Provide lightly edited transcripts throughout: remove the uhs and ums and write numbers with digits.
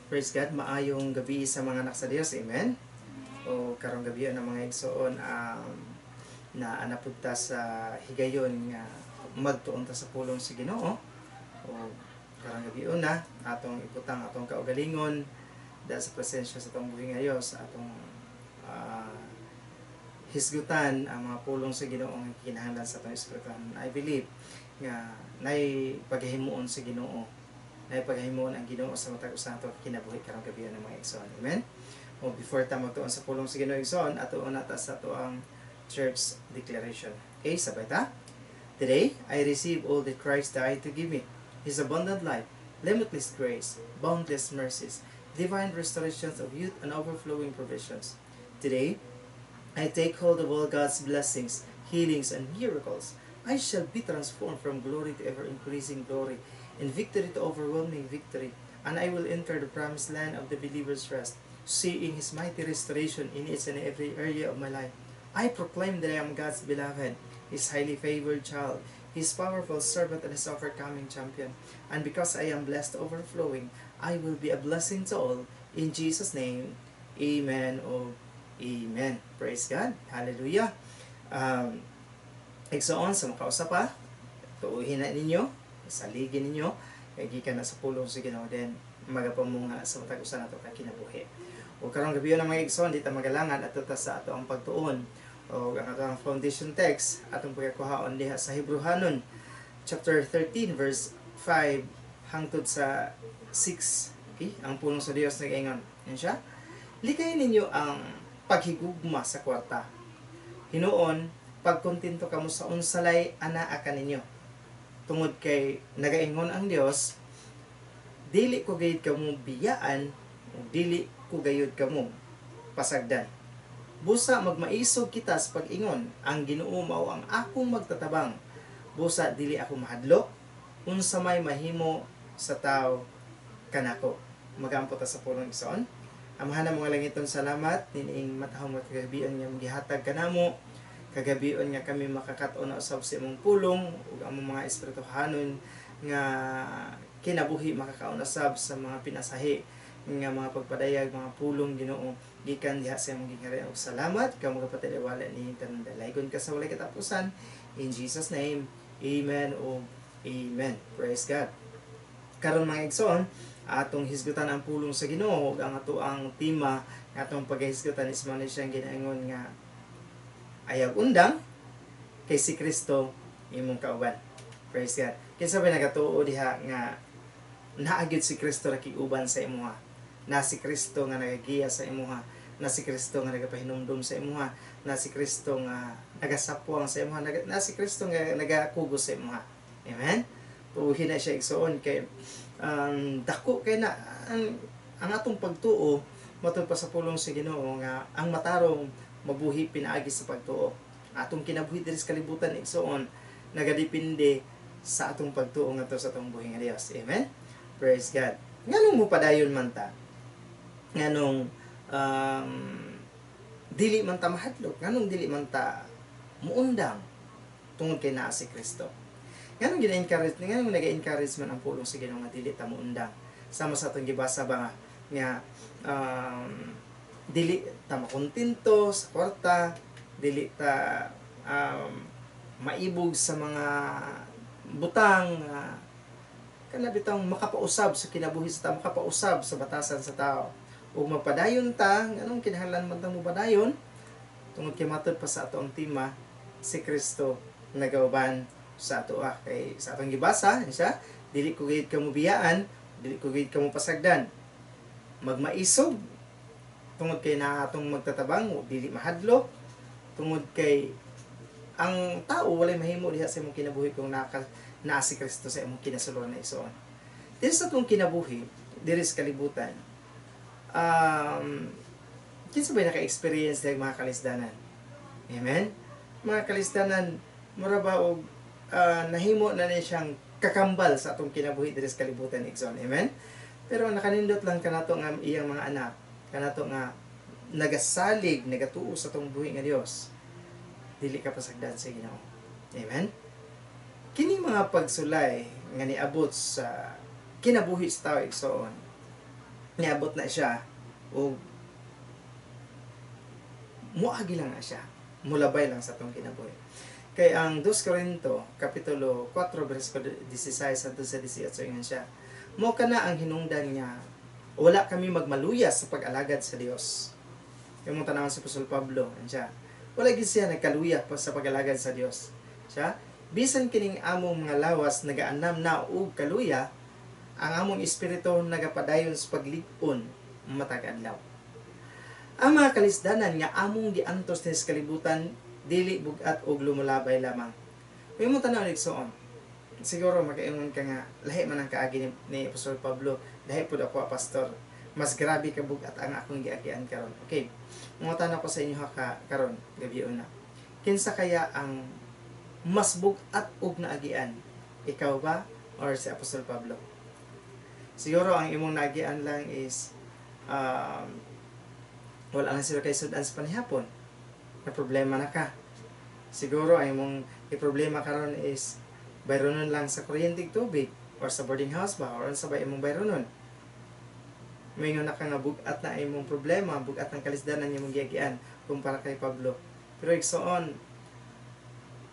Praise God, maayong gabi sa mga anak sa Dios. Amen. O karong gabi ang mga igsoon, na anapud ta sa higayon nga magtuon ta sa pulong sa Ginoo. O karong gabi una atong ibutang atong kaugalingon da sa presensya sa atong buhi nga Dios, atong hisgutan ang mga pulong sa Ginoo nga kinahanglan sa atong espirituhan. I believe nga nay paghimuon sa Ginoo, na paghimuon ang Ginoo sa matag usa nato kinabuhi karong gabi ng mga igsoon. Amen. O before ta magtuon sa pulong sa Ginoo, igsoon, ato una ta sa ato ang church declaration. Okay, sabay ta. Today, I receive all that Christ died to give me. His abundant life, limitless grace, boundless mercies, divine restorations of youth and overflowing provisions. Today, I take hold of all God's blessings, healings, and miracles. I shall be transformed from glory to ever-increasing glory, and victory to overwhelming victory, and I will enter the promised land of the believer's rest, seeing His mighty restoration in each and every area of my life. I proclaim that I am God's beloved, His highly favored child, His powerful servant, and His overcoming champion. And because I am blessed overflowing, I will be a blessing to all. In Jesus' name, amen o amen. Praise God. Hallelujah. Igsoon, sa makausa pa, tuuhin na ninyo, saligin ninyo, kay gikan na sa pulong sa Ginoo, then magapamunga sa matag usa nato ka kinabuhi. O karong gabi ng mga igsoon, di ta magalangan, ato ta sa ato ang pagtuon. O ang ato ang foundation text atong pagkakuhaon diha sa Hebrehanon chapter 13 verse 5 hangtod sa 6. Okay? Ang pulong sa Dios nag-ingon. Yan siya. Likayin ninyo ang paghigugma sa kwarta. Hinuon, pagkontento kamo sa unsalay anaa kaninyo. Tungod kay nagaingon ang Dios, "Dili ko gayud kamo biyaan ug dili ko gayud kamo pasagdan." Busa magmaisog kita sa pag-ingon, "Ang Ginoo mao ang akong magtatabang. Busa dili ako mahadlok, unsa may mahimo sa tao kanako?" Magampo ta sa pulong, igsoon. Amahan mga langiton, salamat nining matahom nga kagabion nga gihatag kanamo. Kagabion nga kami makakat-on na usab sa imong pulong ug among mga espirituhanon nga kinabuhi makakaon usab sa mga pinasahi nga mga pagpadayag, mga pulong, Ginoo, gikan diha sa imong gingharian. Ug salamat kamo kapatiliwala ni tanan, dalaygon ka sa walay katapusan. In Jesus' name, amen o amen. Praise God. Karon, mga igsoon, atong hisgutan ang pulong sa Ginoo ug ang ato ang tema nga atong paghisgutan is man siyang ginaingon nga "Ayaw undang kay si Kristo imong kauban." Praise God. Kinsa ba nagatuo diha nga naa gyud si Kristo nakig-uban sa imuha? Na si Kristo nga nagagiya sa imuha, na si Kristo nga nagapahinumdum sa imuha, na si Kristo nga nagasapwang sa imuha, na si Kristo nga nagakugos sa imuha. Amen. Tuuhin na siya, igsoon, kay dako kay na ang atong pagtuo. Matud pa sa pulong sa Ginoo nga ang matarong mabuhi pinaagi sa pagtuo. Atong kinabuhi diri sa kalibutan, igsoon, nagadepende sa atong pagtuo ngadto sa atong buhi nga Dios. Amen. Praise God. Nganong mo padayon man ta? Nganong dili man ta mahadlok? Nganong dili man ta muundang? Tungod kay naa si Kristo. Nganong gina-encourage, nganong naga-encourage man ang pulong sa Ginoo nga dili ta muundang? Sama sa atong gibasa ba nga dili ta makontento sa kwarta, dili ta maibog sa mga butang kana bitang makapausab sa kinabuhi sa tao, makapausab sa batasan sa tao. Ug magpadayon ta, nganong kinahanglan man tang mopadayon? Tungod kay matod pa sa ato ang tema, si Kristo nagauban sa ato ah. Kay sa atong gibasa, siya, "Dili ko gayud kamo biyaan, dili ko gayud kamo pasagdan." Magmaisog tungod kay naa atong magtatabang, dili mahadlok tungod kay ang tao walay mahimo diha sa imong kinabuhi kung naa si Kristo sa imong kinasuluran na, igsoon. Diri sa atong kinabuhi, diri sa kalibutan, kinsa ba naka-experience ng mga kalisdanan? Amen? Mga kalisdanan, mura ba og nahimo na ni siyang kakambal sa atong kinabuhi diri sa kalibutan, igsoon. Amen? Pero nakanindot lang kanato nga iyang mga anak, kanato nga nagasalig, nagatuo sa atong buhi nga Dios, dili ka pasagdan sa Ginoo. Amen? Kini mga pagsulay nga niabot sa kinabuhi sa tao, igsoon, Niabot na siya og muagi lang na siya. Mulabay lang sa atong kinabuhi. Kay ang 2 Corinto, Kapitulo 4, versikulo 16 hangtod sa 18, ingon siya, "Mao kana ang hinungdan nga wala kami magmaluya sa pag-alagad sa Dios." Yung mong tanawon si Apostol Pablo, yan siya. Wala gid siya nagkaluya pa sa pag-alagad sa Dios. Siya, bisan kining among mga lawas nagaanam na og kaluya, ang among espiritu nagapadayon sa paglig-on matag adlaw. Ang mga kalisdanan nga among giantos sa kalibutan dili bug-at og lumulabay lamang. Kung imong tan-aw, igsoon, siguro makaingon ka nga lahi man ang kaagi ni Apostol Pablo, lahi pud ako, pastor. Mas grabe ka bug-at ang akong giagian karon. Okay. Mangutana ko sa inyo ha ka karon gabi una. Kinsa kaya ang mas bug-at og naagian? Ikaw ba or si Apostol Pablo? Siguro ang imong naagian lang is wala lang sila kay sudan sa panihapon. Na problema na ka. Siguro ang imong problema karon is bayronon lang sa kuryente, tubig or sa boarding house ba or unsa ba imong bayronon. Moingon na ka nga bug-at na imong problema, bug-at ang kalisdanan imong giagian kumpara kay Pablo. Pero igsoon,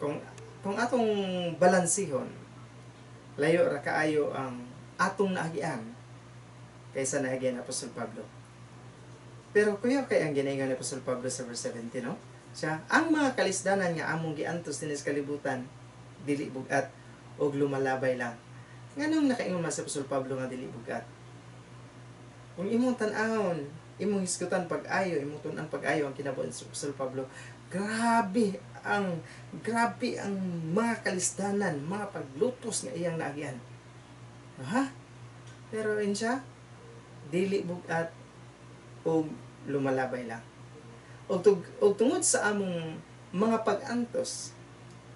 kung atong balansihon, layo ra kaayo ang atong naagian kaysa naagian ni Apostol Pablo. Pero kuya kay ang ginaingon ni Apostol Pablo sa verse 17, no? Siya, ang mga kalisdanan nga among giantos dinhi sa kalibutan dili bug-at og lumalabay lang. Nganong nakaingon man si Apostol Pablo nga dili bug-at? Kung imong tan-awon, imong hisgutan pag-ayo, imong tun-an pag-ayo ang kinabuhi ni Apostol Pablo, grabe ang mga kalisdanan, mga paglutos nga iyang naagian. Ha? Pero in siya, dili bug-at og lumalabay lang. Og tungod sa among mga pag-antos,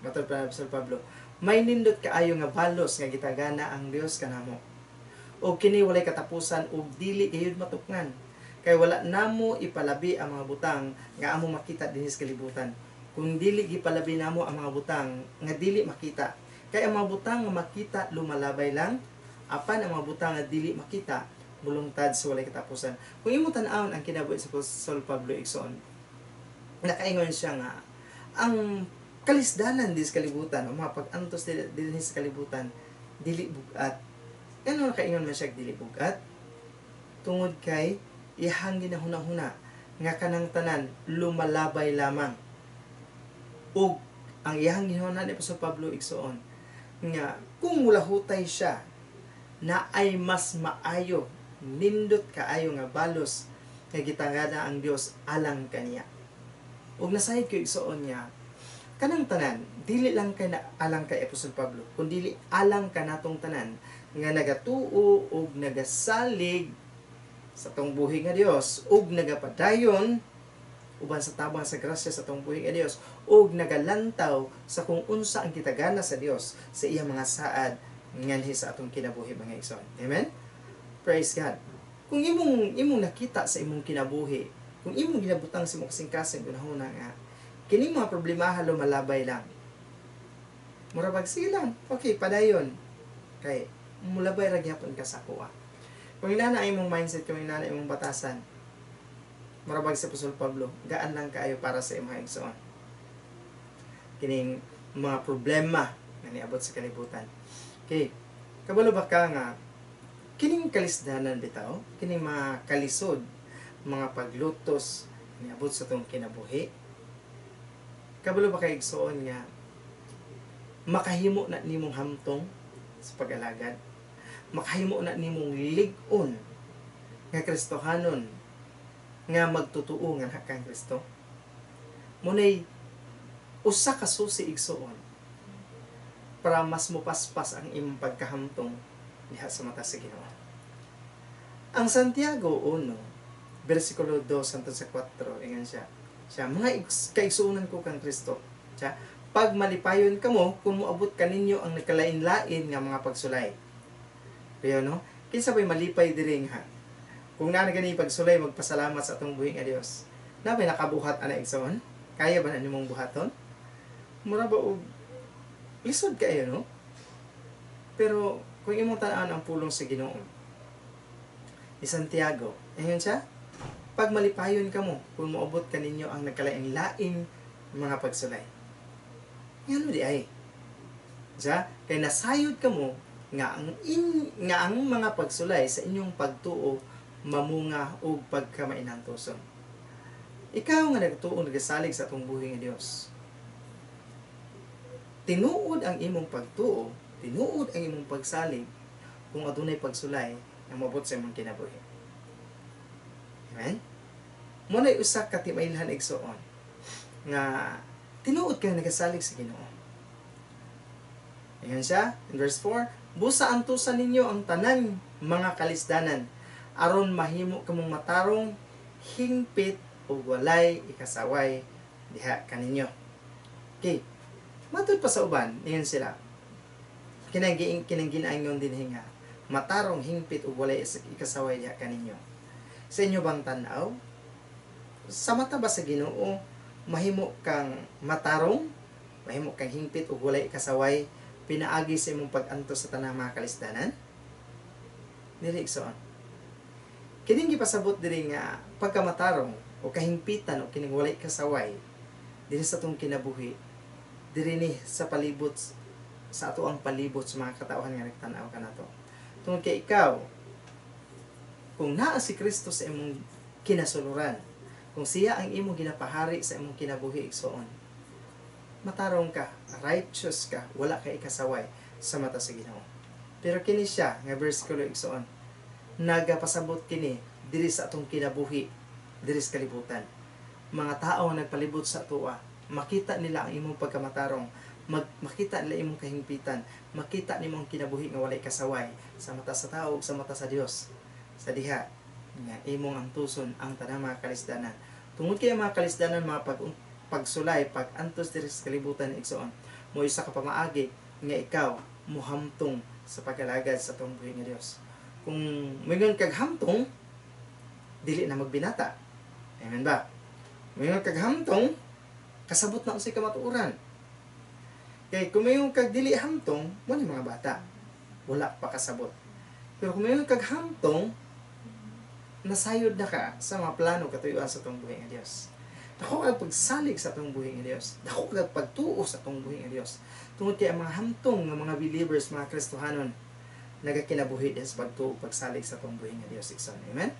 matod pa ni Apostol Pablo, may nindot kaayo nga balos nga gitagana ang Dios kanamo. Og kini walay katapusan ug dili gayud matukngan. Kay wala namo ipalabi ang mga butang nga amo makita dinhi sa kalibutan. Kung dili gipalabi namo ang mga butang nga dili makita. Kay ang mga butang nga makita lumalabay lang, apan ang mga butang nga dili makita mulungtad sa walay katapusan. Kung imong tan-awon ang kinabuhi sa Apostol Pablo, igsoon, nakaingon siya nga ang kalisdanan di sa kalibutan o mga pag-antos dinhi sa kalibutan dili bug-at. Ngano nakaingon man siya dili bug-at? Tungod kay iyahang ginahuna-huna nga kanang tanan lumalabay lamang. Ug ang iyahang ginahuna ni Apostol Pablo, igsoon, nga kung mulahutay siya na ay mas maayo, nindot kaayo nga balos nga gitangana ang Dios alang kaniya. Ug nasayod ko, igsoon, niya kanang tanan dili lang kay na, alang kay Apostol Pablo, kundi alang kanatong tanan nga nagatuo ug nagasalig sa atong buhi nga Dios ug nagapadayon uban sa tabang sa grasya sa atong buhi nga Dios ug nagalantaw sa kung unsa ang gitagana sa Dios sa iyang mga saad nganhi sa atong kinabuhi, mga igsoon. Amen. Praise God. Kung imong nakita sa imong kinabuhi, kung imong ginabutang sa imong kasing-kasing hunahuna nga kini mga problemaha lumalabay lang. Mura bag sige lang. Okay, padayon. Kay mulabay ra gyapon ka sa kuha. Kung inana ang imong mindset, kung inana imong batasan, mura bag sa Apostol Pablo, gaan lang kaayo para sa imong igsoon. Kining mga problema nga niabot sa kalibutan. Okay. Kabalo ba ka nga kining kalisdanan bitaw, kining mga kalisod, mga paglutos niabot sa atong kinabuhi? Kabalo ba kay, igsoon, nga makahimo na nimong hamtong sa pag-alagad? Makahimo na nimong lig-on nga Kristohanon nga magtutuo nga naa kang Kristo? Munay usa ka susi, igsoon, para mas mupaspas ang imong pagkahamtong diha sa mata sa Ginoo. Ang Santiago 1, versikulo 2 hangtod sa 4, ingon siya. Siya, "Mga kaigsuonan ko kang Kristo." Siya, "Pagmalipayon kamo kung moabot kaninyo ang nagkalain-lain nga mga pagsulay." Kaya no, kinsa ba'y malipay diri nga kung naa na gani pagsulay magpasalamat sa atong buhi nga Dios? Na may nakabuhat ana, igsoon? Kaya ba na nimong buhaton? Mura ba og lisod kaayo, no? Pero kung imong tan-awon ang pulong sa Ginoo, Ni Santiago, ingon siya, pagmalipayon kamo kung moabot kaninyo ang nagkalain-laing mga pagsulay. Ngano di ay? Siya, kay nasayod kamo nga ang mga pagsulay sa inyong pagtuo mamunga og pagkamainantuson. Ikaw nga nagtuo, nagasalig sa atong buhi nga Dios. Tinuod ang imong pagtuo, tinuod ang imong pagsalig kung adunay pagsulay nga moabot sa imong kinabuhi. Amen? Mao na'y usa ka timailhan, igsuon, nga tinuod ka nagasalig sa Ginoo. Ayan siya, in verse 4, "Busa antusan ninyo ang tanan mga kalisdanan, aron mahimo kamong matarong, hingpit ug walay ikasaway diha kaninyo." Okay. Matud pa sa uban, ingon sila. Kinang ginaingon din nga matarong, hingpit ug walay ikasaway diha kaninyo. Sa inyo bang tan-aw? Sa mata ba sa Ginoo mahimo kang matarong, mahimo kang hingpit ug walay ikasaway pinaagi sa imong pag-antos sa tanang mga kalisdanan? Dili, igsoon. Kining gipasabot diri nga pagkamatarong o kahingpitan o kining walay kasaway dinhi sa atong kinabuhi, diri ni sa palibot sa ato, ang palibot sa mga katawhan nga nagtan-aw kanato. Tungod kay ikaw, kung naa si Kristo sa imong kinasuluran, kung siya ang imong ginapahari sa imong kinabuhi, igsoon, matarong ka, righteous ka, wala ka ikasaway sa mata sa Ginoo. Pero kini siya nga bersikulo, igsoon, nagapasabot kini diri sa atong kinabuhi diri sa kalibutan. Mga tao nga nagpalibot sa atoa, makita nila ang imong pagkamatarong, makita nila imong kahingpitan, makita nimo ang kinabuhi nga walay kasaway sa mata sa tao ug sa mata sa Dios. Sa diha nga imong antuson ang tanang mga kalisdanan. Tungod kay ang mga kalisdanan, mga pagsulay, pag-antos diri sa kalibutan, igsoon, mo isa ka pamaagi nga ikaw muhamtong sa pag-alagad sa atong buhi nga Dios. Kung moingon kag hamtong, dili na magbinata. Amen ba? Moingon kag hamtong, kasabot na unsay kamatuoran. Kay kung moingon kag dili hamtong, mo ni mga bata. Wala pa kasabot. Pero kung moingon kag hamtong, nasayod na ka sa mga plano katuyuan sa atong buhi nga Dios. Dako kag pagsalig sa atong buhi nga Dios. Dako kag pagtuo sa atong buhi nga Dios. Tungod kay ang mga hamtong nga mga believers, mga Kristohanon, nagakinabuhi din sa pagtuo, pagsalig sa atong buhi nga Dios, igsoon. Amen?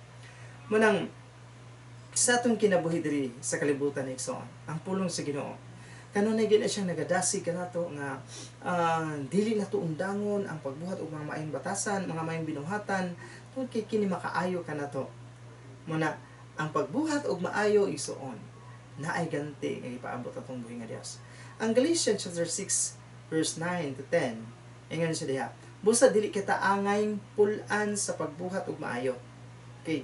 Munang sa atong kinabuhi diri sa kalibutan, igsoon, ang pulong sa Ginoo kanunay gid na siyang nagadasig kanato nga dili nato undangon ang pagbuhat og mga maayong batasan, mga maayong binuhatan, tungod kay kini makaayo kanato. Muna ang pagbuhat og maayo, igsoon, naay ganti nga ipaabot atong buhi nga Dios. Ang Galatians chapter 6 verse 9 to 10, ingon siya diha, "Busa dili kita angay pul-an sa pagbuhat og maayo." Okay.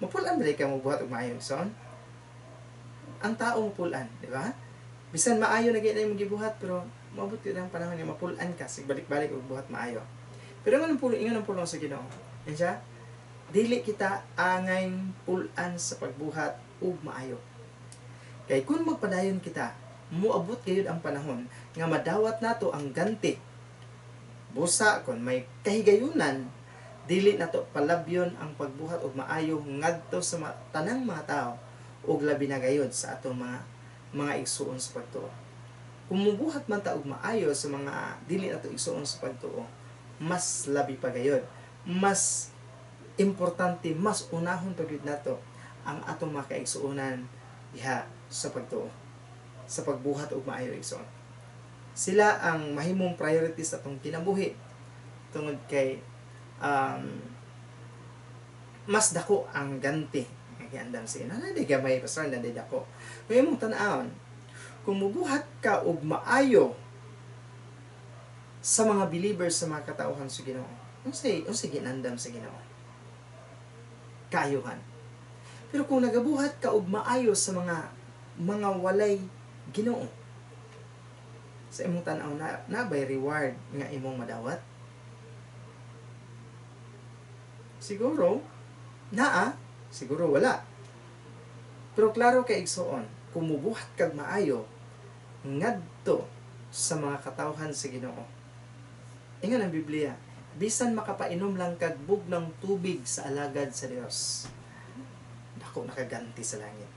Mapul-an ba ka mobuhat og maayo, igsoon? Ang tao mapul-an, di ba? Bisan maayo na gyud imong gibuhat, pero moabot gyud ang panahon nga mapul-an ka sig balik-balik og buhat maayo. Pero ingon ang pulong sa Ginoo. Yan siya, dili kita angay pul-an sa pagbuhat og maayo. Kay kung magpadayon kita, moabot gayud ang panahon nga madawat nato ang ganti. Busa kon may kahigayunan, dili nato palabyon ang pagbuhat og maayo ngadto sa tanang mga tao ug labi na gayud sa atong mga igsuon sa pagtuo. Kung mubuhat man ta og maayo sa mga dili nato igsuon sa pagtuo, mas labi pa gayud, mas importante, mas unahon pa gyud nato ang atong mga kaigsuonan diha sa pagtuo, sa pagbuhat og maayo, igsoon. Sila ang mahimong priority sa atong kinabuhi tungod kay mas dako ang ganti nga giandam sa ina. Di gamay, pastor, nanday dako. Kung imong tan-awon, kung mubuhat ka og maayo sa mga believers, sa mga katauhan sa Ginoo, unsay ginandam sa Ginoo? Kaayuhan. Pero kung nagabuhat ka og maayo sa mga walay Ginoo, sa imong tan-aw na naa bay reward nga imong madawat? Siguro naa, siguro wala. Pero klaro kay, igsoon, kung mubuhat kag maayo ngadto sa mga katawhan sa Ginoo, ingon ang Biblia, Bisan makapainom lang kag bugnang tubig sa alagad sa Dios, dako nakaganti sa langit.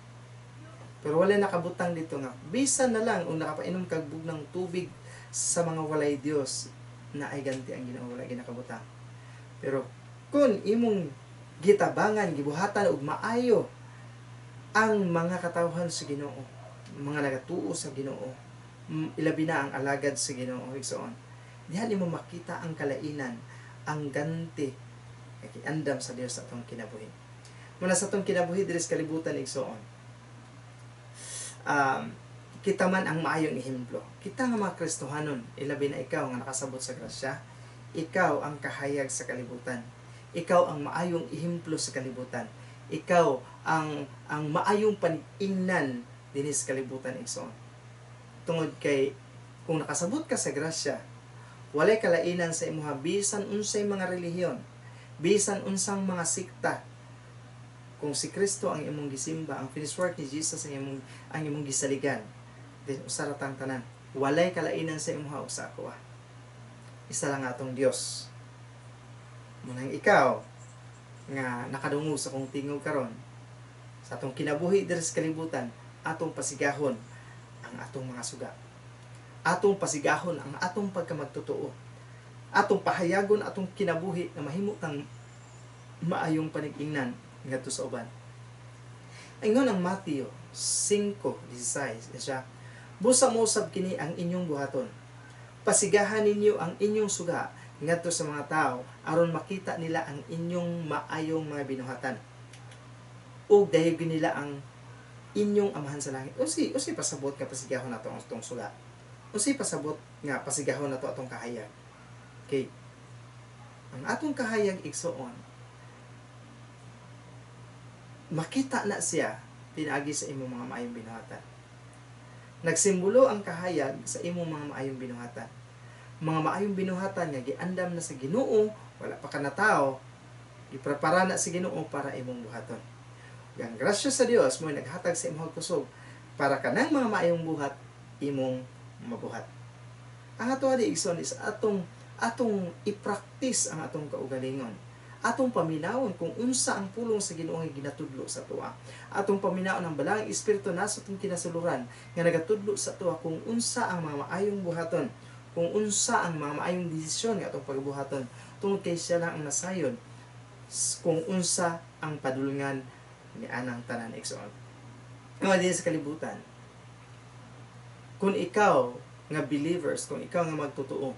Pero wala nakabutang dito nga bisan na lang kung nakapainom kag bugnang tubig sa mga walay Dios, na ay ganti ang Ginoo, wala ginakabutang. Pero kung imong gitabangan, gibuhatan og maayo ang mga katawhan sa Ginoo, mga nagatuo sa Ginoo, ilabi na ang alagad sa Ginoo, igsoon, diha nimo makita ang kalainan, ang ganti nga giandam sa Dios sa atong kinabuhi. Muna sa atong kinabuhi diri sa kalibutan, igsoon, kita man ang maayong ehemplo. Kita nga mga Kristohanon, ilabi na ikaw nga nakasabot sa grasya, ikaw ang kahayag sa kalibutan. Ikaw ang maayong ehemplo sa kalibutan. Ikaw ang maayong paningnan dinhi sa kalibutan, igsoon. Tungod kay kung nakasabot ka sa grasya, walay kalainan sa imuha bisan unsay mga relihiyon, bisan unsang mga sikta. Kung si Kristo ang imong gisimba, ang finished work ni Jesus ang imong gisaligan, then usa ra tang tanan. Walay kalainan sa imuha ug sa akoa. Isa lang atong Dios. Munang ikaw nga nakadungog sa akong tingog karon, sa atong kinabuhi diri sa kalibutan, atong pasigahon ang atong mga suga. Atong pasigahon ang atong pagkamagtotoo. Atong pahayagon atong kinabuhi na mahimo tang maayong panig-ingnan ngadto sa uban. Ingon ang Mateo 5:16 siya, "Busa mo usab kini ang inyong buhaton. Pasigahan ninyo ang inyong suga ngadto sa mga tao aron makita nila ang inyong maayong mga binuhatan ug dayugon nila ang inyong Amahan sa langit." Unsay pasabot nga pasigahon nato ang atong suga? Unsay pasabot nga pasigahon nato atong kahayag? Okay. Ang atong kahayag, igsoon, makita na siya pinaagi sa imong mga maayong binuhatan. Nagsimbolo ang kahayag sa imong mga maayong binuhatan. Mga maayong binuhatan nga giandam na sa Ginoo, wala pa ka natawo, giprepara na sa Ginoo para imong buhaton. Ang grasya sa Dios mo naghatag sa imong kusog para kanang mga maayong buhat imong mabuhat. Ang ato adi, igsoon, is atong atong i-practice ang atong kaugalingon. Atong paminawon kung unsa ang pulong sa Ginoo nga ginatudlo sa atoa. Atong paminawon ang Balaang Espiritu na sa atong kinasuluran nga nagatudlo sa atoa kung unsa ang mga maayong buhaton, kung unsa ang mga maayong desisyon nga atong pagbuhaton, tungod kay siya lang ang nasayod kung unsa ang padulngan ni anang tanan, igsoon. Nga din sa kalibutan, kung ikaw nga believers, kung ikaw nga magtotoo,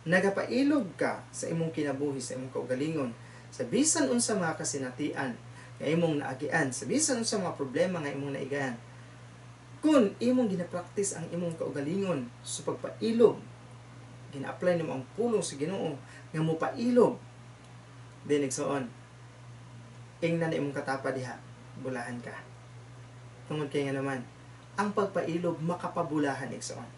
nagapailog ka sa imong kinabuhi, sa imong kaugalingon, sa bisan unsa mga kasinatian nga imong naagian, sa bisan unsa mga problema nga imong naigaan, kung imong gina-practice ang imong kaugalingon sa pagpailog, gina-apply nimo ang pulong sa Ginoo nga mopailog, then igsoon, ingnan na imong katapa diha, bulahan ka. Tungod kay nga naman, ang pagpailog makapabulahan, igsoon.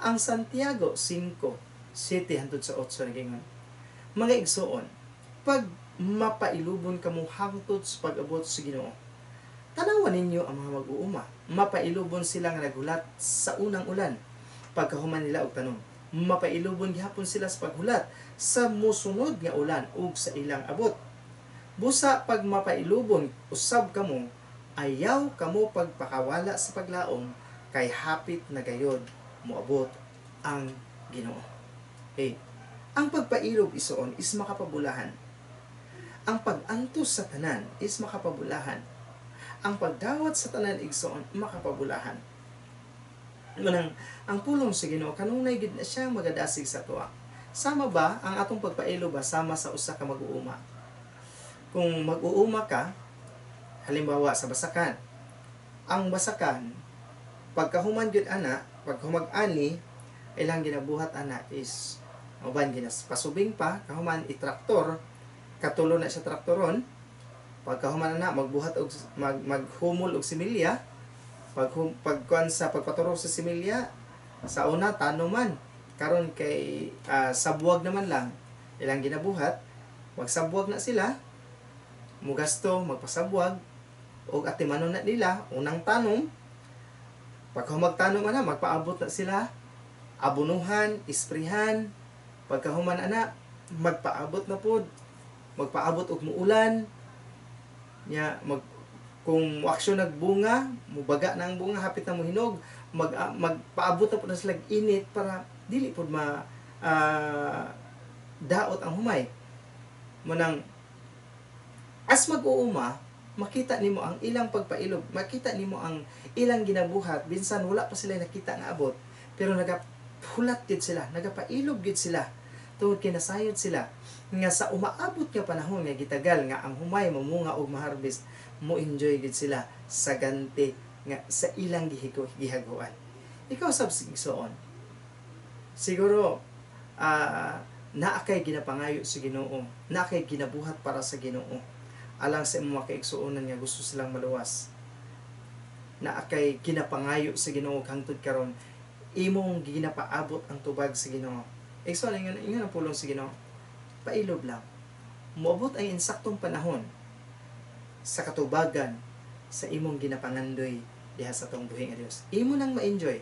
Ang Santiago 5:7 hantod sa 8 nagingon, "Mga igsoon, pag mapailubon kamo hangtod sa pag-abot sa Ginoo. Tanawan ninyo ang mga mag-uuma. Mapailubon sila nga naghulat sa unang ulan. Pagkahuman nila og tanom, mapailubon gihapon sila sa paghulat sa musunod nga ulan ug sa ilang abot. Busa pag mapailubon usab kamo, ayaw kamo pagpakawala sa paglaom, kay hapit na gayod moabot ang Ginoo." Okay. Ang pagpailob, igsoon, is makapabulahan. Ang pag-antos sa tanan is makapabulahan. Ang pagdawat sa tanan, igsoon, makapabulahan. Manang ang pulong sa Ginoo kanunay gid na siya magadasig sa atoa. Sama ba ang atong pagpailob ba sama sa usa ka mag-uuma? Kung mag-uuma ka, halimbawa sa basakan. Ang basakan, pagkahuman gyud ana, pagkahumag-ani, ilang ginabuhat ana is uban ginas pasubing pa, kahuman itraktor, katulo na siya traktoron. Pagkahuman ana, magbuhat og maghumol og similya. Pagkuan sa pagpaturok sa similya, sa una tanuman, karon kay sabwag naman lang ilang ginabuhat. Magsabwag na sila, mugasto magpasabwag og atimanon na nila unang tanom. Pagka magtanom ana, magpaabot na sila, abunuhan, isprihan. Pagkahuman ana, Magpaabot na pod, magpaabot og muulan nya, mag kung mo aksyon nagbunga, mubaga na ang bunga, hapit na mohinog, magpaabot na pod na sila init para dili pod ma daot ang humay. Manang as mag-uuma, makita nimo ang ilang pagpailob, makita nimo ang ilang ginabuhat bisan wala pa sila nakita nga abot, pero nagahulat gid sila, nagapailob gid sila tungod kay nasayod sila nga sa umaabot nga panahon nga gitagal nga ang humay mamunga og maharbis, mo enjoy gid sila sa ganti nga sa ilang gihaguan. Ikaw sab, igsoon, siguro naa kay ginapangayo sa Ginoo, naa kay ginabuhat para sa Ginoo alang sa imong mga kaigsuonan nga gusto silang maluwas. Naa kay ginapangayo sa Ginoo hangtod karon, imong ginapaabot ang tubag sa Ginoo. Igsoon, ingon ingon ang pulong sa Ginoo, pailob lang. Moabot ang insaktong panahon sa katubagan sa imong ginapangandoy diha sa atong buhi nga Dios. Imo nang ma-enjoy.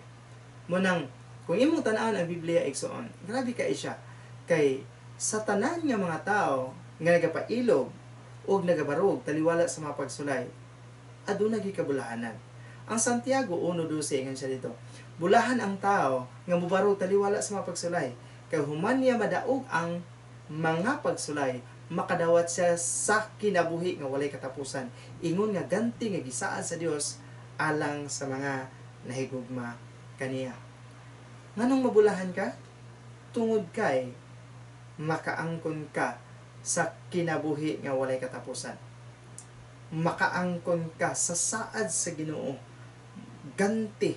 Mo nang kung imong tan-awon ang Biblia, igsoon, grabe kay siya. Kay sa tanan nga mga tao nga nagapailob og nagabarog taliwala sa mga pagsulay, aduna gyud kabulahanan. Ang Santiago 1:12, ingon siya dito, "Bulahan ang tao nga mobarog taliwala sa mga pagsulay, kay human niya madaog ang mga pagsulay, makadawat siya sa kinabuhi nga walay katapusan, ingon nga ganti nga gisaad sa Dios alang sa mga nahigugma kaniya." Nganong mabulahan ka? Tungod kay makaangkon ka sa kinabuhi nga walay katapusan. Makaangkon ka sa saad sa Ginoo, ganti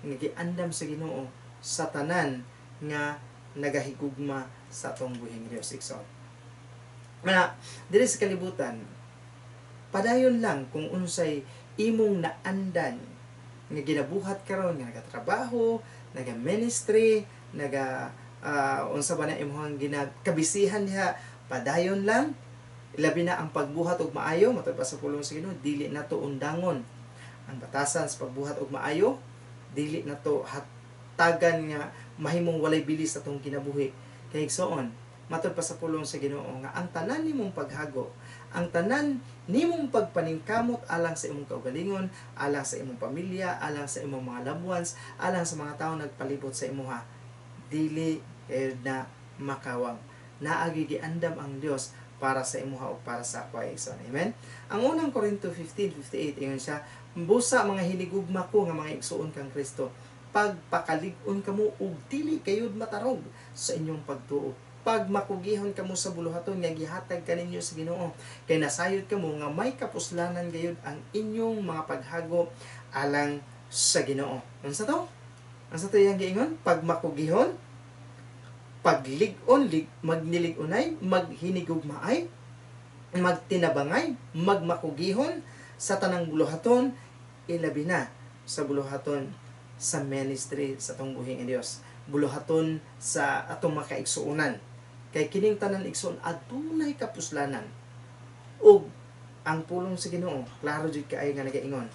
nga giandam sa Ginoo sa tanan nga nagahigugma sa atong buhing Dios, igsoon. Nga diri sa kalibutan, padayon lang kung unsay imong naandan nga ginabuhat karon, nga nagatrabaho, naga-ministry, naga unsa ba na imong ginakabisihan diha, padayon lang. Labi na ang pagbuhat og maayo. Matod pa sa pulong sa Ginoo, dili nato undangon ang batasan sa pagbuhat og maayo, dili nato hatagan nga mahimong walay bilis sa atong kinabuhi. Kay igsoon, matod pa sa pulong sa Ginoo nga ang tanan nimong paghago, ang tanan nimong pagpaningkamot alang sa imong kaugalingon, alang sa imong pamilya, alang sa imong mga loved ones, alang sa mga tawo nagpalibot sa imuha, dili kayo na makawang. Naagi giandam ang Dios para sa imuha o para sa ako, igsoon. Amen. Ang unang Korinto 15:58, ingon siya, "Busa mga hinigugma ko nga mga igsuon kang Kristo, pagpakalig-on kamo ug dili kayod matarog sa inyong pagtuo. Pagmakugihon kamo sa buluhaton nga gihatag kaninyo sa Ginoo, kay nasayod kamo nga may kapuslanan gayud ang inyong mga paghago alang sa Ginoo." Unsa to? Unsa to iyang giingon? Pagmakugihon, paglig-on, magnilig-unay, maghinigugmaay, magtinabangay, magmakugihon sa tanang buluhaton, ilabi na sa buluhaton sa ministry sa atong buhi nga Dios, buluhaton sa atong makaigsuonan. Kay kining tanan, igsuon, adunay kapuslanan. Ug ang pulong sa Ginoo klaro jud kaayo nga nagaingon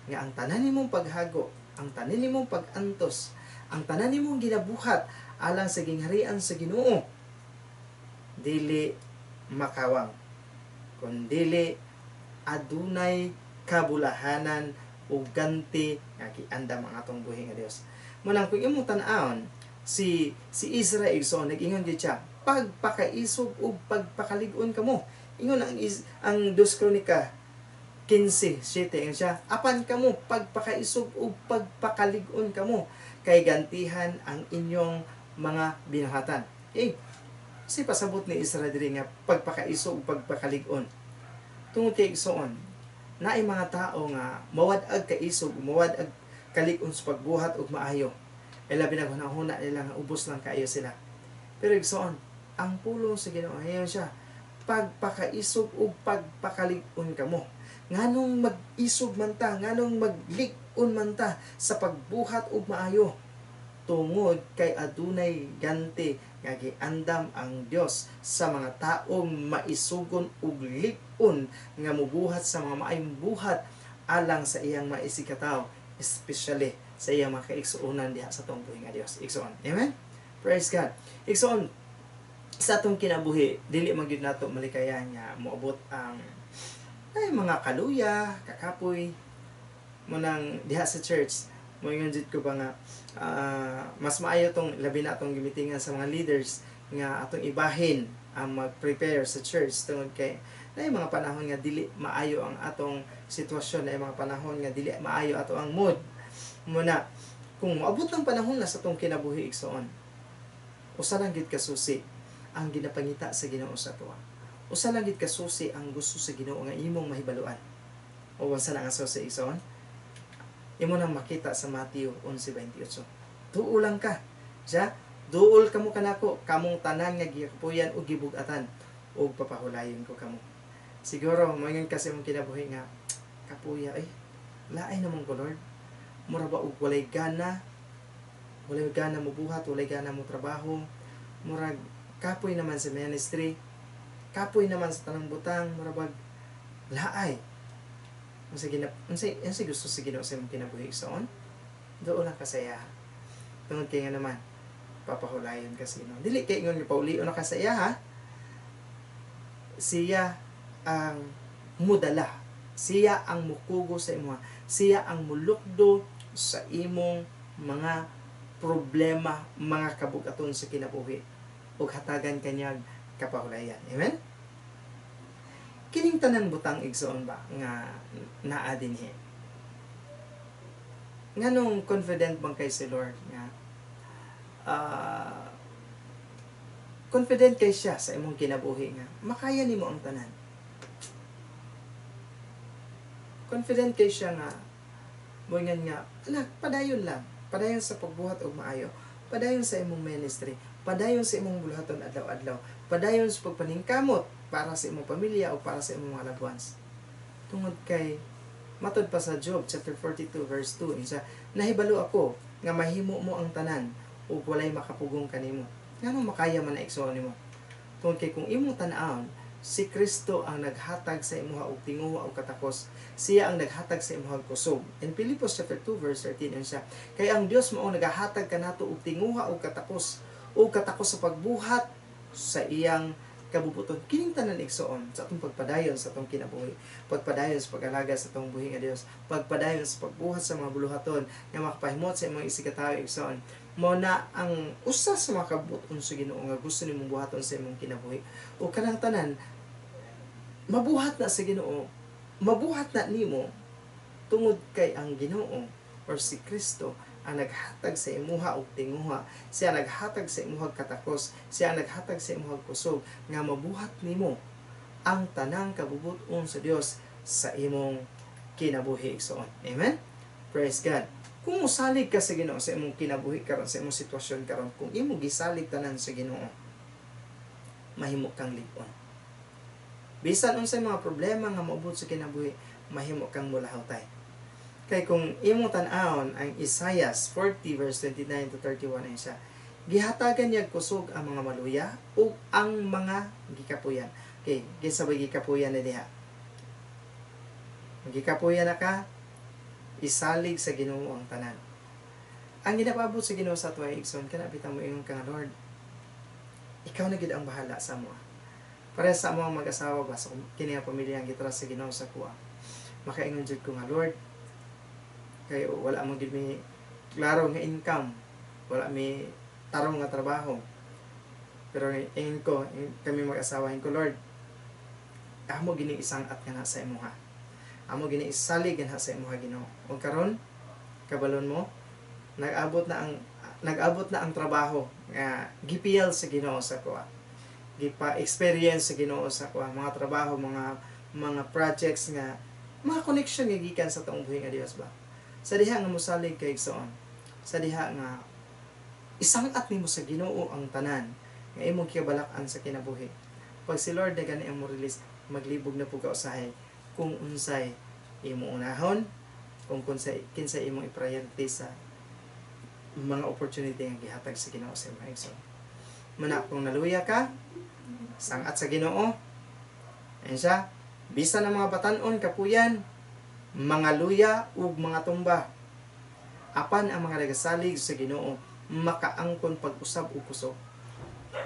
nga ang tanan nimong paghago, ang tanan nimong pag-antos, ang tanan nimong ginabuhat alang sa gingharian sa Ginoo, dili makawang, kun dili adunay kabulahanan ug ganti nga giandam ang atong buhi nga Dios. Munang kung imong tan-awon si si Israel, so nag-ingon gyud siya, "Pagpakaisog ug pagpakalig-on kamo." Ingon ang 2 Kronika 15:7, ingon siya, "Apan kamo, pagpakaisog ug pagpakalig-on kamo, kay gantihan ang inyong mga binuhatan." Eh, si pasabot ni Israel diri nga pagpakaisog ug pagpakalig-on? Tungod kay, igsoon, naay mga tao nga mawad-ag kaisog, mawad-ag kalig-on sa pagbuhat og maayo. E labi na hunahuna nila nga ubos lang kaayo sila. Pero igsoon, ang pulong sa Ginoo, ayon siya, "Pagpakaisog ug pagpakalig-on kamo." Nganong mag-isog man ta, nganong maglig-on man ta sa pagbuhat og maayo? Tungod kay adunay ganti nga giandam ang Dios sa mga taong maisugon ug lig-on nga mubuhat sa mga maayong buhat alang sa iyang maisigkatawo, especially sa iyang mga kaigsuonan diha sa atong buhi nga Dios, igsoon. Amen. Praise God. Igsoon, Sa atong kinabuhi, dili man gyud nato malikayan nga moabot ang ay mga kaluya, kakapoy mo nang diha sa church. Moingon jud ko ba nga mas maayo tong labi na atong gimitingan sa mga leaders nga atong ibahin ang mag-prepare sa church tungod kay naay mga panahon nga dili maayo ang atong sitwasyon, naay mga panahon nga dili maayo ato ang mood. Muna kung moabot ang panahon na sa atong kinabuhi, igsoon, usa lang gid ka susi ang ginapangita sa Ginoo sa atoa. Usa lang gid ka susi ang gusto sa Ginoo nga imong mahibaluan. O unsa na nga susi, igsoon? Imo nang makita sa Matthew 11:28. Duol lang ka. Siya, duol kamo kanako, kamong tanan nga gikapuyan o gibug-atan, ug papahulayon ko kamo. Siguro moingon kasi imong kinabuhi nga kapuya, ay laay naman ko, Lord. Mura ba og walay gana, walay gana mo buhat, walay gana mo trabaho, murag kapoy naman sa ministry, kapoy naman sa tanang butang, mura bag laay. Unsa gusto sa Ginoo sa imong kinabuhi, igsoon? Duol lang ka sa iya. Tungod kay nga naman papahulayon ka sa Ginoo. Dili kay ingon nga paulion na ka sa iya, ha. Siya ang mudala. Siya ang mukugo sa imo. Siya ang mulukdo sa imong mga problema, mga kabugaton sa kinabuhi. Ug hatagan kanyag kapahulayan. Amen? Kining tanan butang, igsoon ba nga naa dinhi? Nganong confident bang kay si Lord nga confident kay siya sa imong kinabuhi nga makaya nimo ang tanan? Confident kay siya nga moingon nga, "Anak, padayon lang. Padayon sa pagbuhat og maayo. Padayon sa imong ministry. Padayon sa imong buluhaton adlaw-adlaw. Padayon sa pagpaningkamot para sa imong pamilya o para sa imong mga loved ones." Tungod kay matod pa sa Job chapter 42 verse 2, isa, "Nahibalo ako nga mahimo mo ang tanan ug walay makapugong kanimo." Ngano makaya man na, igsoon, nimo? Tungod kay kung imong tan-awon, si Kristo ang naghatag sa imuha og tinguha og katakos. Siya ang naghatag sa imuha og kusog. In Filipos chapter 2 verse 13 siya, "Kay ang Dios mao nagahatag kanato og tinguha og katakos sa pagbuhat sa iyang kabubuton." Kining tanan, igsoon, sa atong pagpadayon sa atong kinabuhi, pagpadayon sa pag-alaga sa atong buhi nga Dios, pagpadayon sa pagbuhat sa mga buluhaton nga makapahimot sa imong isigkatawo, igsoon, mo na ang usa sa mga kabubuton sa Ginoo nga gusto nimong buhaton sa imong kinabuhi. O kanang tanan mabuhat na sa Ginoo, mabuhat na nimo tungod kay ang Ginoo or si Kristo ang naghatag sa imuha og tinguha, siya naghatag sa imuha katakos, siya naghatag sa imuha kusog nga mabuhat nimo ang tanang kabubuton sa Dios sa imong kinabuhi, igsoon. Amen. Praise God. Kung musalig ka sa Ginoo sa imong kinabuhi karon, sa imong sitwasyon karon, kung imo gisalig tanan sa Ginoo, mahimo kang lig-on. Bisan unsay mga problema nga moabot sa kinabuhi, mahimo kang mulahutay. Kay kung imong tan-awon ang Isaiah 40 verse 29 to 31 ay siya, "Gihatagan niya kusog ang mga maluya ug ang mga gikapuyan." Okay, kinsa ba gikapuyan na diha? Gikapuyan na ka, isalig sa Ginoo ang tanan. Ang ginapaabot sa Ginoo sa ato ay, igsoon, kana bitaw mo ingon ka nga, "Lord, ikaw na gid ang bahala sa amo." Para sa amo ang mag-asawa ba, sa kini nga pamilya ang gitrust sa Ginoo sa kuha. Makaingon jud ko nga, "Lord," kay wala mo gid mi klaro nga income, wala mi tarong nga trabaho. Pero ingon ko, kami mag-asawa, ingon ko, "Lord, amo gini isang-at nga na sa imuha. Amo gini isalig nga sa imuha, Ginoo." Ug karon kabalon mo, nag-abot na ang trabaho nga gipiyal sa Ginoo sa kuha. Gipa-experience sa Ginoo sa kuha mga trabaho, mga projects nga mga connection nga gikan sa taong buhi nga Dios ba. Sa diha nga mosalig kay, igsoon, sa diha nga isang-at nimo sa Ginoo ang tanan nga imong kibalak-an sa kinabuhi. Pag si Lord na gani ang mo release, maglibog na pud ka usahay kung unsay imo unahon, kung kunsay kinsa imong i-priority sa mga opportunity nga gihatag sa Ginoo sa imong, igsoon. Mana kung naluya ka, sangat sa Ginoo. Ayan siya, "Bisan ang mga batanon kapuyan, mga luya ug mga tumba. Apan ang mga nagasalig sa Ginoo makaangkon pag-usab og kusog."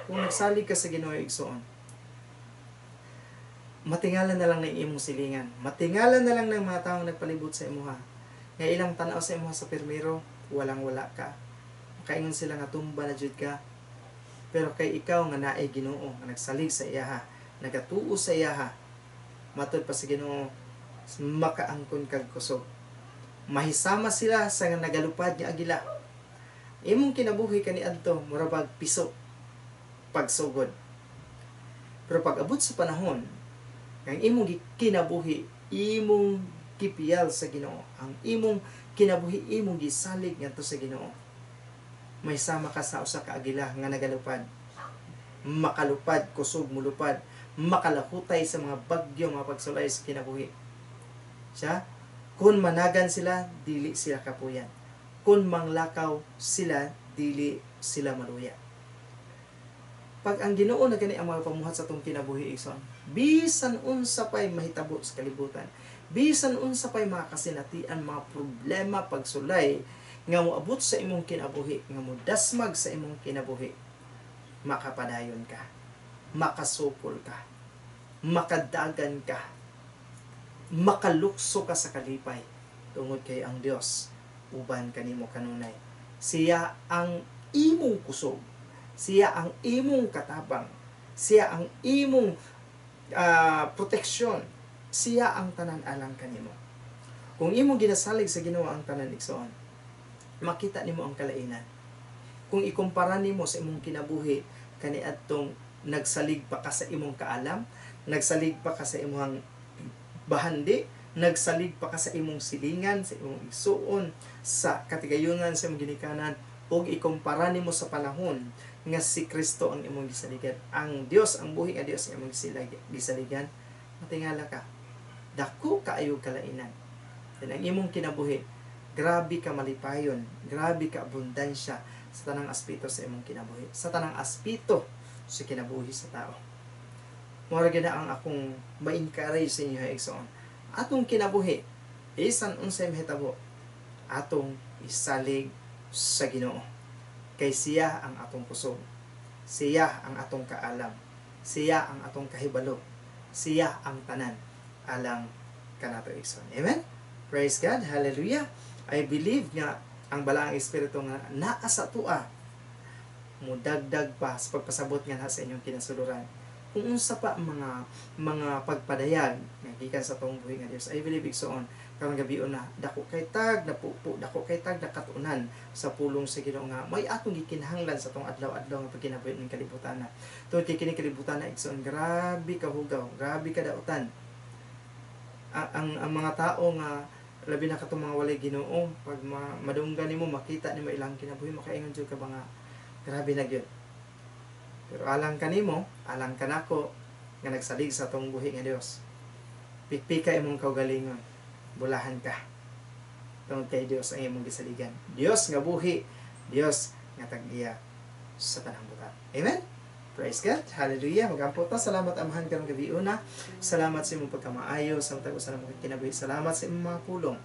Kung nagsalig ka sa Ginoo, igsoon, matingala na lang ng imong silingan. Matingala na lang ng mga taong nagpalibot sa imuha. Nga ilang tanaw sa imuha sa pirmiro, walang-wala ka. Makaingon sila nga tumba na jud ka. Pero kay ikaw nga naay Ginoo, nga nagsalig sa iyaha, nagatuo sa iyaha, matud pa sa Ginoo, makaangkon kag kusog. Mahisama sila sa nga nagalupad nga agila. Imong kinabuhi kaniadto mura bag piso pagsugod. Pero pag abot sa panahon, ang imong kinabuhi, imong gipiyal sa Ginoo, ang imong kinabuhi imong gisalig ngadto sa Ginoo, may sama ka sa usa ka agila nga nagalupad. Makalupad, kusog mulupad, makalahutay sa mga bagyo, mga pagsulay sa kinabuhi. Siya, kung managan sila, dili sila kapuyan. Kung manglakaw sila, dili sila maluya. Pag ang Ginoo na gani ang mga pamuhat sa atong kinabuhi, igsoon, bisan unsa pay mahitabo sa kalibutan, bisan unsa pay mga kasinatian, mga problema, pagsulay nga moabot sa imong kinabuhi, nga modasmag sa imong kinabuhi, makapadayon ka, makasupol ka, makadagan ka, makalukso ka sa kalipay, tungod kay ang Dios uban kanimo kanunay. Siya ang imong kusog, siya ang imong katabang, siya ang imong proteksyon, siya ang tanan alang kanimo. Kung imong ginasalig sa Ginoo ang tanan, igsoon, makita nimo ang kalainan. Kung ikumpara nimo sa imong kinabuhi kaniadtong nagsalig pa ka sa imong kaalam, nagsalig pa ka sa imong bahandi, nagsalig pa ka sa imong silingan, sa imong igsuon, sa katigayunan sa imong ginikanan, ug ikumpara nimo sa panahon nga si Kristo ang imong gisaligan, ang Dios, ang buhi nga Dios ang imong gisaligan, matingala ka. Dako kaayo kalainan. Then ang imong kinabuhi, grabe ka malipayon, grabe ka abundansya sa tanang aspeto sa imong kinabuhi, sa tanang aspeto sa kinabuhi sa tao. Mura gyud ang akong ma-encourage sa inyo, igsoon. Atong kinabuhi, bisan unsay mahitabo, atong isalig sa Ginoo. Kay siya ang atong kusog, siya ang atong kaalam, siya ang atong kahibalo, siya ang tanan alang kanato, igsoon. Amen? Praise God. Hallelujah. I believe nga ang balaang espiritu nga naa sa tua mudagdag pa sa pagpasabot nga na sa inyong kinasuluran. Kung unsa pa mga pagpadayag nga gikan sa atong buhi nga Dios. I believe, igsoon, karong gabi na dako kay tag napupo, dako kay tag nakatunan sa pulong sa Ginoo nga may atong gikinahanglan sa atong adlaw-adlaw nga pagkinabuhi ning kalibutan na. Tungod kay kini kalibutan na, igsoon, grabe ka hugaw, grabe ka dautan. Ang mga tao nga labi na katong mga walay Ginoo, pag madunggan nimo, makita nimo ilang kinabuhi, makaingon jud ka ba nga grabe na gyud. Pero alang kanimo, alang kanako nga nagsalig sa atong buhi nga Dios, pikpika imong kaugalingon, bulahan ka. Tungod kay Dios ang imong gisaligan. Dios nga buhi, Dios nga tag-iya sa tanang butat. Amen? Praise God. Hallelujah. Magampo ta. Salamat, Amahan, karong gabi una. Salamat sa imong pagkamaayo sa matag usa namong kinabuhi. Salamat sa imong mga pulong.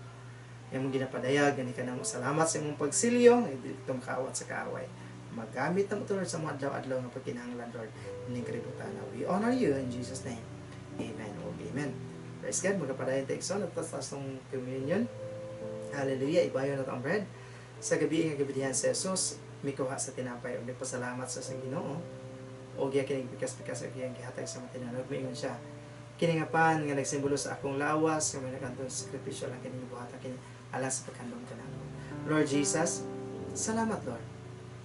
Imong ginapadayag gani kanamo. Salamat sa imong pagsilyo nga dili ta makaawat sa kaaway. Magamit namo Lord sa mga adlaw-adlaw nga pagkinahanglan, Lord, ning kalibutan. We honor you in Jesus' name. Amen o amen. Praise God. Magapadayon ta, igsoon at taas ng communion. Hallelujah. Ibayo na ang bread. Sa gabi nga gibilihan si Jesus, mikuha sa tinapay ug nagpasalamat sa Ginoo. O giya kining pikas-pikas ug iyang gihatag sa mga tinuod. Miingon siya, "Kini nga pan nga nagsimbolo sa akong lawas nga may nagantong sakripisyo lang kini buhata kini alang sa paghandom kanako." Lord Jesus, salamat, Lord.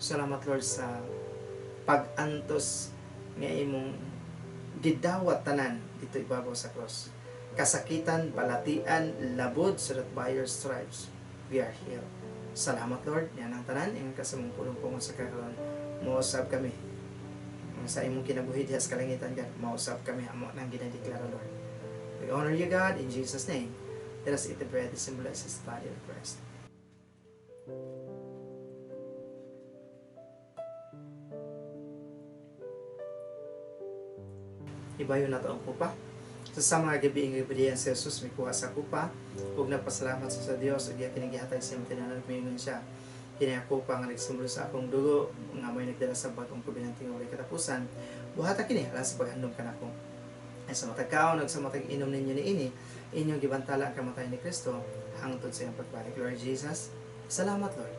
Salamat, Lord, sa pag-antos nga imong gidawat tanan dito ibabaw sa cross. Kasakitan, balatian, labod, so that by your stripes we are healed. Salamat, Lord, yan ang tanan, ingon ka sa mong pulong kung sa karon mousab kami sa imong kinabuhi diha sa kalangitan, God, mausab kami amo nang ginadeklara, Lord. We honor you, God, in Jesus' name. Let us eat the bread that symbolizes the body of Christ. Ibayo na to ang kupa. Sa mga gabi nga gibilihan si Jesus, may kuha sa kupa ug nagpasalamat sa Dios ug iya kini gihatag sa imong tinuod. Moingon siya, Kini ang kopa nga nagsimbolo sa akong dugo nga may nagdala sa bag-ong kobenante nga walay katapusan. Buhata kini alang sa paghandom kanako. Ay sa matag kaon ug sa matag inom ninyo niini, inyong gibantala ang kamatayon ni Kristo hangtod sa iyang pagbalik. Lord Jesus, salamat, Lord,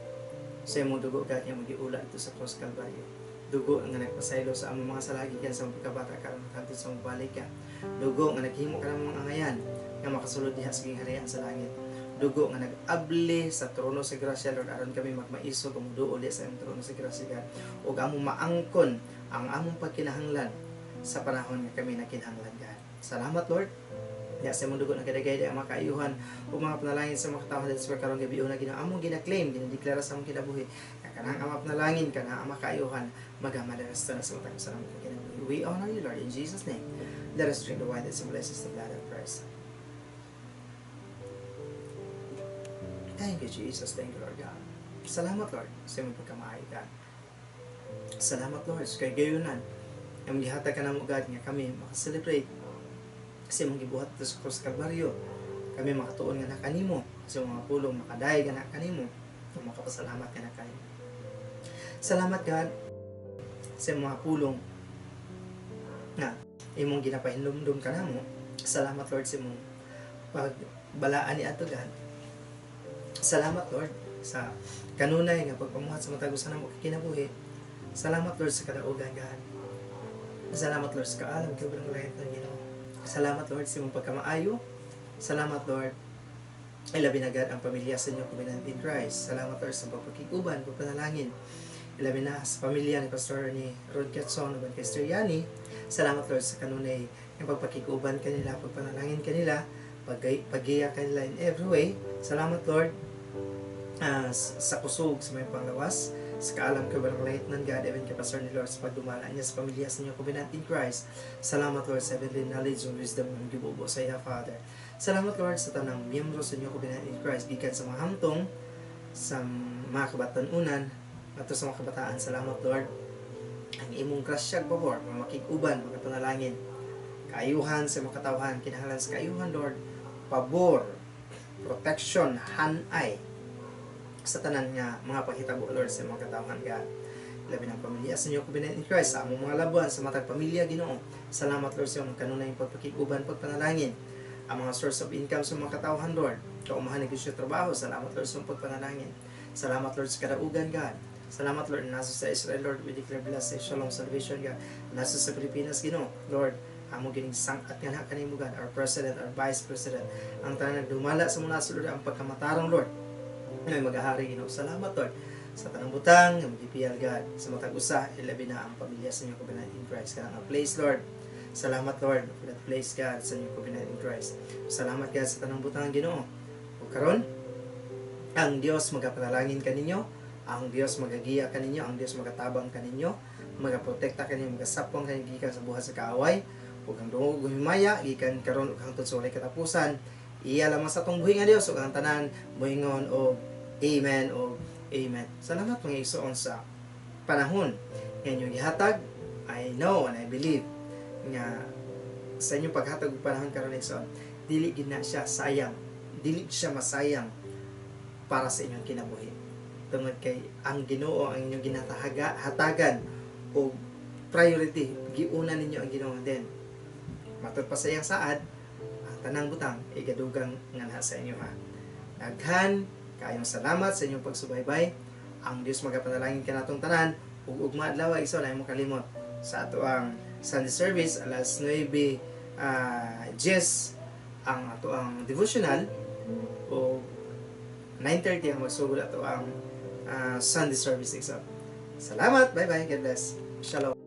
sa imong dugo, God, nga magiula dito sa cross Calvario. Dugo nga nagpasaylo sa among mga sala gikan sa among pagkabata karon hangtod sa mobalik ka. Dugo nga naghimo ka ng mga angayan nga makasulod diha sa gingharian sa langit. Dugo nga nag-abli sa trono sa grasya, Lord, aron kami magmaisog ug muduol diha sa imong trono sa grasya, God. Ug among maangkon ang among pagkinahanglan sa panahon nga kami nakinahanglan, God. Salamat, Lord. Ya sa imong dugo nagadagay ang mga kaayuhan ug mga panalangin sa mga katawhan sa karong gabi una, Ginoo, among gina-claim, ginadeklara sa among kinabuhi nga kanang ama panalangin, kanang ama kaayuhan magamanifesto na sa matag sa among kinabuhi. We honor you, Lord, in Jesus' name. Let us drink the wine that symbolizes the blood of Christ. Thank you, Jesus. Thank you, Lord God. Salamat, Lord, sa imong pagkamaayo, God. Salamat, Lord, sa kagayunan ang gihatag ka namo, God, nga kami makaselebrate kasi imong gibuhat dito sa cross Calvario. Kami makatuon nga nakanimo sa mga pulong, makadayeg nga nakanimo, ug makapasalamat nga nakanimo. Salamat, God, sa imong mga pulong nga imong ginapahinumdum kanamo. Salamat, Lord, sa imong pagbalaan ni ato, God. Salamat, Lord, sa kanunay nga pagpamuhat sa matag usa namo kinabuhi. Salamat, Lord, sa kadaugan, God. Salamat, Lord, sa kaalam kay ng langit ng Ginoo. Salamat, Lord, sa imong pagkamaayo. Salamat, Lord. Ilabi na, God, ang pamilya sa inyong Covenant in Christ. Salamat, Lord, sa pagpakikuban, pagpanalangin. Ilabi na sa pamilya ni Pastor ni Rod Ketson ug kay Sister Yani. Salamat, Lord, sa kanunay ng pagpakikuban kanila, pagpanalangin kanila, paggiya kanila in every way. Salamat, Lord, sa kusog sa may panglawas, sa kaalam kay walang langit ng God, even kay Pastor ni Lord sa pagdumala niya sa pamilya sa inyong Covenant in Christ. Salamat, Lord, sa heavenly knowledge and wisdom ng gibubo sa iya, Father. Salamat, Lord, sa tanang miyembro sa inyong Covenant in Christ, gikan sa mga hamtong, sa mga kabatanunan, at sa mga kabataan. Salamat, Lord. Ang imong grasya ug pabor, mga makig-uban, mga panalangin, kaayuhan sa mga katawhan, kinahanglan sa kaayuhan, Lord, pabor, protection, hanay, sa tanan nga mga paghitabo, Lord, sa mga katawhan, God. Labi ng pamilya sa inyo Covenant in Christ, sa among mga labuan, sa matag pamilya, Ginoo. Salamat, Lord, sa imong kanunay pagpakig-uban, pagpanalangin. Ang mga source of income sa mga katawhan, Lord. Kaumahan ng trabaho, salamat, Lord, sa imong pagpanalangin. Salamat, Lord, sa kadaugan, God. Salamat, Lord, nasa sa Israel, Lord, we declare blessing, shalom, salvation, God. Nasa sa Pilipinas, Ginoo, Lord, amo gining sangkat nga na kanimo, God, our President, our Vice President, ang tanan nagdumala sa mga Lord, ang pagkamatarong, Lord, nga magahari, Ginoo. Salamat, Lord, sa tanang butang nga magipiyal, God, sa matag usa, ilabi na ang pamilya sa inyong Covenant in Christ. Kanang ang place, Lord. Salamat, Lord, for that place, God, sa inyong Covenant in Christ. Salamat, God, sa tanang butang, Ginoo. Ug karon, ang Dios magapanalangin kaninyo, ang Dios magagiya kaninyo, ang Dios magatabang kaninyo, magaprotekta kaninyo, magasapwang kaninyo gikan sa buhat sa kaaway, ug ang dungog ug himaya gikan karon ug hangtod sa walay katapusan. Iya lamang sa atong buhi nga Dios ug ang tanan moingon og amen o amen. Salamat, mga igsoon, sa panahon nga inyong gihatag. I know and I believe nga sa inyong paghatag og panahon karon, igsoon, dili gid na siya sayang. Dili siya masayang para sa inyong kinabuhi. Tungod kay ang Ginoo ang inyong ginatahaga, hatagan og priority, giuna ninyo ang Ginoo din. Matod pa sa iyang saad, ang tanang butang igadugang nga na sa inyo ha. Daghan kayong salamat sa inyong pagsubaybay. Ang Dios magapanalangin kanatong tanan ug ugma adlaw, igsoon, ay mo kalimot sa ato ang Sunday service alas 9 10 ang ato ang devotional o 9:30 ang magsugod ato ang Sunday service, igsoon. Salamat. Bye-bye. God bless. Shalom.